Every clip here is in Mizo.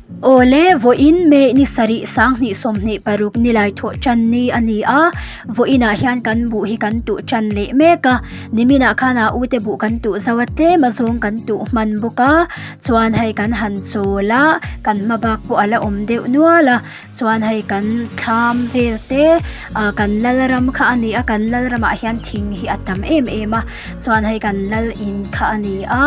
Awle, vawiin May ni sarih 2026 nilai thawh tan ni a ni a, vawiinah hian kan buh hi kan tuh tan leh mek a, niminah khan a ute buh kan tuh zo a tlem a zawng kan tuh hman bawk a, chuan hei kan han chawl a, kan hma bak pawh a la awm deuh nual a, chuan hei kan thlam vel te ah kan lal ram kha a ni a, kan lal ramah hian thing hi a tam em em a, chuan hei kan lal in kha a ni a,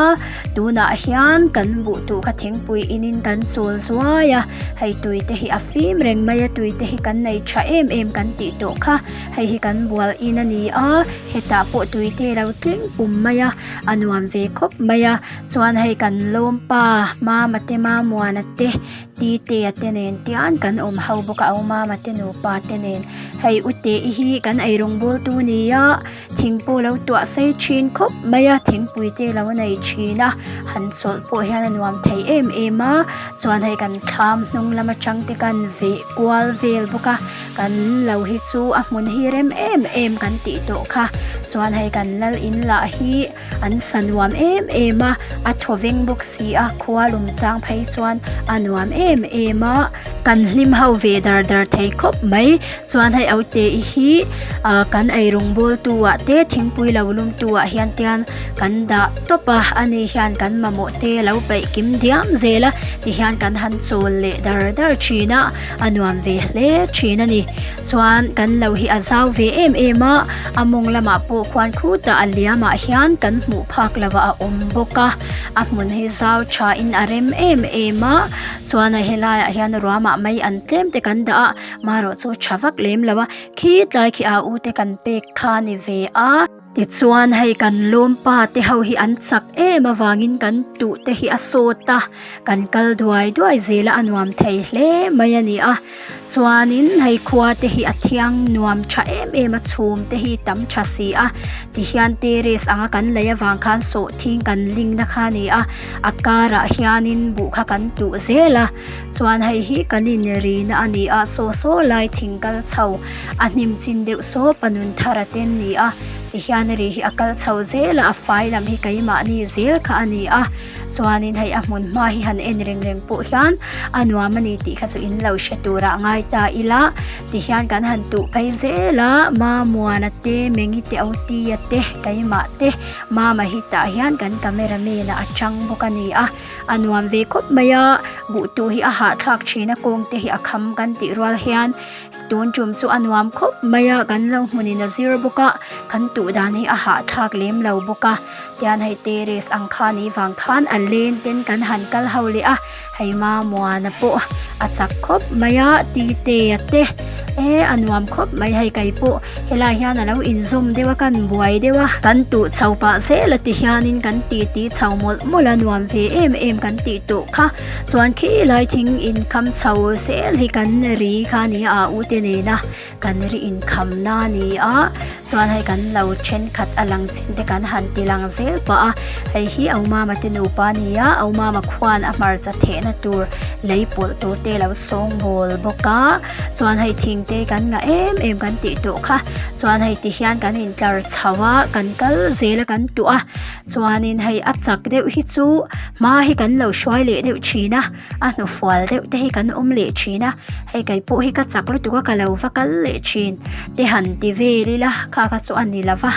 tunah hian kan buh tuh kha thingpui in in kan chawl zuai a, hei tui te hi a fim reng mai a, tui te hi kan nei tha em em kan tih tawh kha, hei hi kan bual in a ni a, hetah pawh tui te a lo tling pum mai a, a nuam ve khawp mai a, chuan hei kan lawmpa mama te mamuana te. Titea te nen tian kan awm ho bawk a, au mama te nupa te nen. Hei ute i hi kan eirawng bawl tu nia, thing pawh lo tuah sei thin khawp mai a, thingpui te lo nei thin a, han chawlh pawh hian a nuam thei em em a, chuan hei kan thlam hnung lam atang te kan veh kual vel bawk a, kan lo hi chu a hmun hi rem em em kan tih tawh kha, chuan hei kan lal in lah hi. An sa nuam em em a, a thaw veng bawk si a, khua lum chang phei chuan a nuam em em a, kan hlim ho ve dar dar thei khawp mai. Chuan hei aute i hi ah kan eirawng bawl tu ah te thingpui lo lum tu ah hian tian kan dah tawp a, ani hian kan mamawh te lo peih kim diam zel a, tihian kan han chawl leh dar dar thin a, a nuam ve hle thin a ni. Chuan kan lo hi a zau ve em em a, a mawng lamah pawh khuan khutah a liamah hian kan hmuh phak lo a awm bawk a, a hmun hi zau tha in a rem em em a, chuan a helaiah hian ruamah mai an tlem te kan dah a, marawh chu tha vak lem lo a, khi tlai khi a u te kan pek kha a ni ve a. Tichuan hei kan lawmpa te ho hi an chak em avangin kan tuh te hi a sawt a, kan kal duai duai zel a a nuam thei hle mai a ni a. Chuanin hei khua te hi a thiang nuam tha em em a chhum te hi tam tha si a, tihian terrace anga kan lei avang khan sawhthing kan ling na kha a ni a, a karah hianin buh kha kan tuh zel a, chuan hei hi kan inrina a ni a, saw saw lai thing kal chho. A hnim chin deuh saw panun thar a ten ni a, tihian ri hi a kal chho zel a, a fai lam hi keimahni zel kha a ni a, chuanin hei a hmun hma hi han en reng reng pawh hian a nuam a ni tih kha chu in lo hre turah ngai ta ila, tihian kan han tuh phei zel a, Mamuana te, Mengi te, Autia te, keimah te, Mama hi tah hian kan camera man ah a chang bawk a ni a, a nuam ve khawp mai a, buh tuh hi a hahthlak thin a, kawng te hi a kham kan tih rual hian. Tun tum chu a nuam khawp mai a, kan lo hmunin a zir bawk a, kan tuh dan hi a hahthlak lem lo bawk a, tian hei terrace ang kha ni vang khan a len ten kan han kal ho leh a, hei Mamuana pawh a chak khawp mai a, Titea te e a nuam khawp mai hei kei pawh helai hian a lo inzawm deuh a kan buai deuh a, kan tuh chho pah zel a ti hianin kan titi chho mawlh mawlh a nuam ve em em kan tih tawh kha. Chuan khi lai thing inkham chho zel hi kan ri kha a ni a, a ute nena kan ri inkham na a ni a, chuan hei kan lo thenkhat a lang chin te kan han ti lang zel pah a, hei hi Aumama te nupa a ni a, Aumama khuan a hmarcha thehna tur lei pawlh tur te a lo sawngbawl bawk a, chuan hei thing te kan ngah em em kan tih tawh kha, chuan hei ti hian kan intlar chho a, kan kal zel a kan tuah a. Chuanin hei a chak deuh hi chu hma hi kan lo hruai leh deuh thin a, a hnufual deuh te hi kan awm leh thin a, hei kei pawh hi ka chak lutuk a ka lo va kal leh thin te han ti vel ila kha kha chu a ni lo va,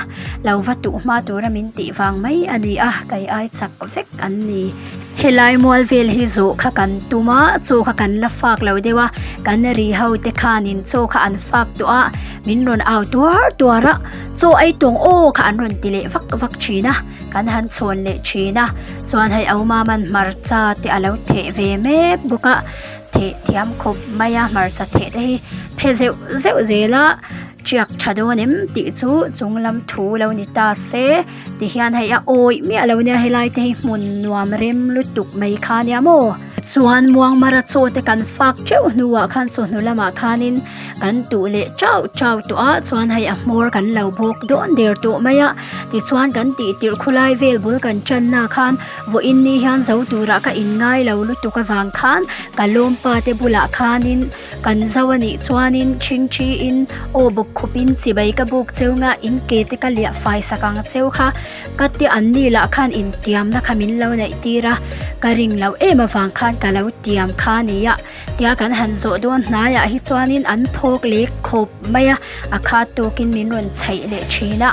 lo va tuh hma tura min tih vang mai a ni a, kei ai chak vek an ni. Helai mual vel hi zawh kha kan tum a, chaw kha kan la fak lo deuh a, kan ri ho te khanin chaw kha an fak tawh a, min rawn au tuar tuar a. Chaw ei tawng aw kha an rawn ti leh vak vak thin a, kan han chhawn leh thin a, chuan hei Aumaman hmarcha te a lo theh ve mek bawk a, theh thiam khawp mai a hmarcha theh te hi phe zeuh zeuh zel a, tiak tha dawn em tih chu chung lam thu lo ni ta se tihian hei a awih miah lo nia helai te hi hmun nuam rem lutuk mai kha nia maw. Chuan muangmara chaw te kan fak teuh hnuah khan chawhnu lamah khanin kan tuh leh chauh chauh tawh a, chuan hei a hmawr kan lo bawk dawn der tawh mai a, tichuan kan tih tirh khulai vel bul kan tanna khan vawiin ni hian zo turah ka inngai lo lutuk avang khan ka lawmpa te bulah khanin kan zo a nih chuanin chingchi in aw bawk. khupin chibai ka buk cheu nga in ke te ka liah fai sak ang cheu kha ka tia an ni lah khan intiamna kha min lo neih tir a ka ring loh em avang khan ka lo tiam kha a ni a tia kan han zawh dawn hnaiah hi chuanin an phawk leh khawp mai a a khat tawkin min rawn chheih leh thin a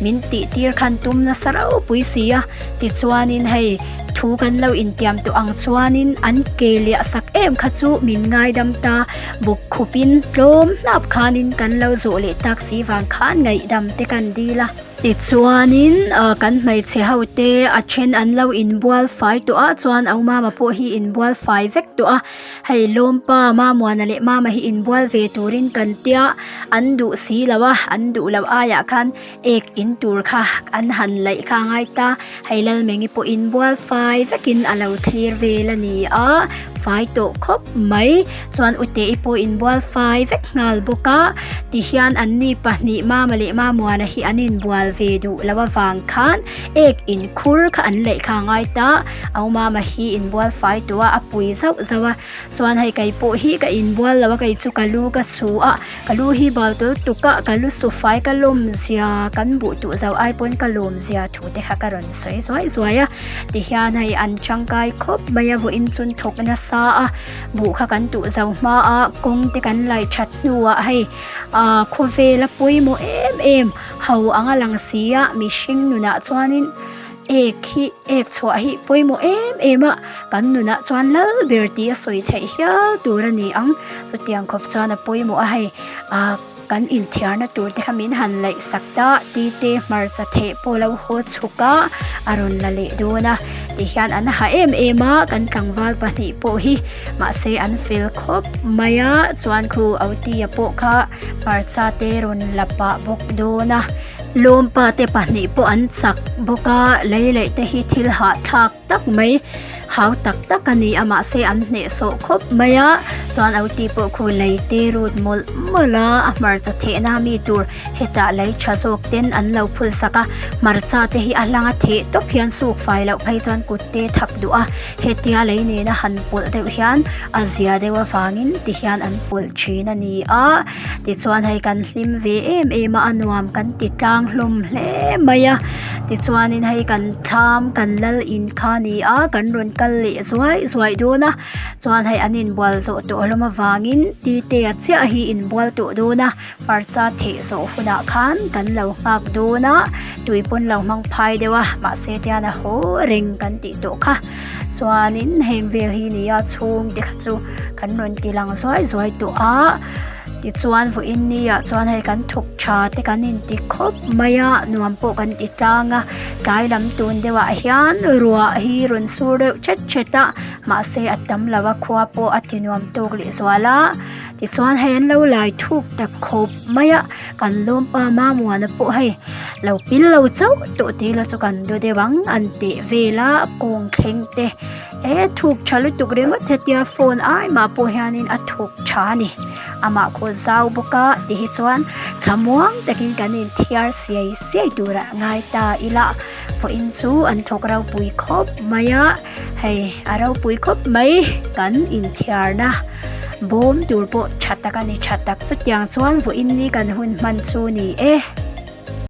min tih tir khan tum nasa ropui si a tichuanin hei thu kan lo intiam tawh ang chuanin an ke liah sak em kha chu min ngaidam ta buk khupin tlawm hnap khanin kan lo zawh leh tak si vang khan ngaihdam te kan dil a. Tichuanin ah kan hmeichhe ho te a then an lo inbual fai tawh a chuan au mama pawh hi inbual fai vek tawh a hei lawmpa mamuana leh mama hi inbual ve turin kan tia an duh si lo a an duh loh aiah khan ek in tur kha an han laih kha a ngai ta hei lalmengi pawh inbual fai vekin a lo thlir vel a ni a fai tawh khawp mai chuan ute-i pawh inbual fai vek nghal bawk a tihian anni pahnih mama leh mamuana hi an inbual ve duh loh avang khan ek inkhur kha an laih kha a ngai ta au mama hi inbual fai tawh a a pui zauh zauh a chuan hei kei pawh hi ka inbual lo a kei chu ka lu ka su a ka lu hi bal tawl tuk a ka lu su fai ka lawm zia kan buh tuh zo ai pawn ka lawm zia thu te kha ka rawn sawi zuai zuai a tihian hei an tangkai khawp mai a vawiin chun thawk nasa a buh kha kan tuh zo hma a kawng te kan laih that hnuah hei ah khawvel a pawimawh em em ho anga lang si a mihring nunah chuanin ek hi ek chhuah hi pawimawh em em a kan nunah chuan lal ber tih a sawi theih hial tur a ni ang chutiang khawp chuan a pawimawh a hei ah kan inthiarna tur te kha min han laih sak ta ti te hmarcha theh pawh lo haw chhuk a a rawn la leh dawn a tihian an ha em em a kan tlangval pahnih pawh hi mahse an fel khawp mai a chuan khu Auti-a pawh kha hmarcha te rawn la pah bawk dawn a lawmpa te pahnih pawh an chak bawk a lei laih te hi thil hahthlak tak mai hau tak tak a ni a mahse an hnehsawh khawp mai a chuan auti pawh khu lei te rut mawlh mawlh a a hmarcha thehna mi tur hetah lei tha zawk ten an lo phul sak a hmarcha te hi a hlanga theh tawp hian suk fai loh phei chuan kut te thak duh a hetia lei nena han pawlh deuh hian a zia deuh avangin ti hian an pawlh thin a ni a tichuan hei kan hlim ve em em a a nuam kan ti tlang hlawm hle mai a tichuanin hei kan thlam kan lal in kha a ni a kan rawn kal leh zuai zuai dawn a chuan hei an inbual zawh tawh hlawm avangin tite-a chiah hi inbual tawh dawn a hmarcha theh zawh hunah khan kan lo nghak dawn a tui pawn lo hmang phai deuh a mahse tian a haw reng kan tih tawh kha chuanin heng vel hi ni a chhung te kha chu kan rawn ti lang zuai zuai tawh a tichuan vawiin ni ah chuan hei kan thawk tha te kan inti khawp mai a nuam pawh kan ti tlang a tlai lam tun deuh ah hian ruah hi rawn sur deuh thet thet a mahse a tam lo a khua pawh a ti nuam tawk leh zual a tichuan hei an lo lai thuk ta khawp mai a kan lawmpa mamuana pawh hei lo pil lo chauh tawh tih ila chu kan daw deuh ang an teh vel a kawng thleng te he thuk tha lutuk ringawt hetia phone ai mah pawh hianin a thuk tha a ni amah khaw zau bawk a ti hi chuan thlamuang takin kan inthiar siai siai turah ngai ta ila vawiin chu an thawk ropui khawp mai a hei a ropui khawp mai kan inthiarna bawm tur pawh tha tak a ni tha tak chutiang chuan vawiin ni kan hun hman chu ni e.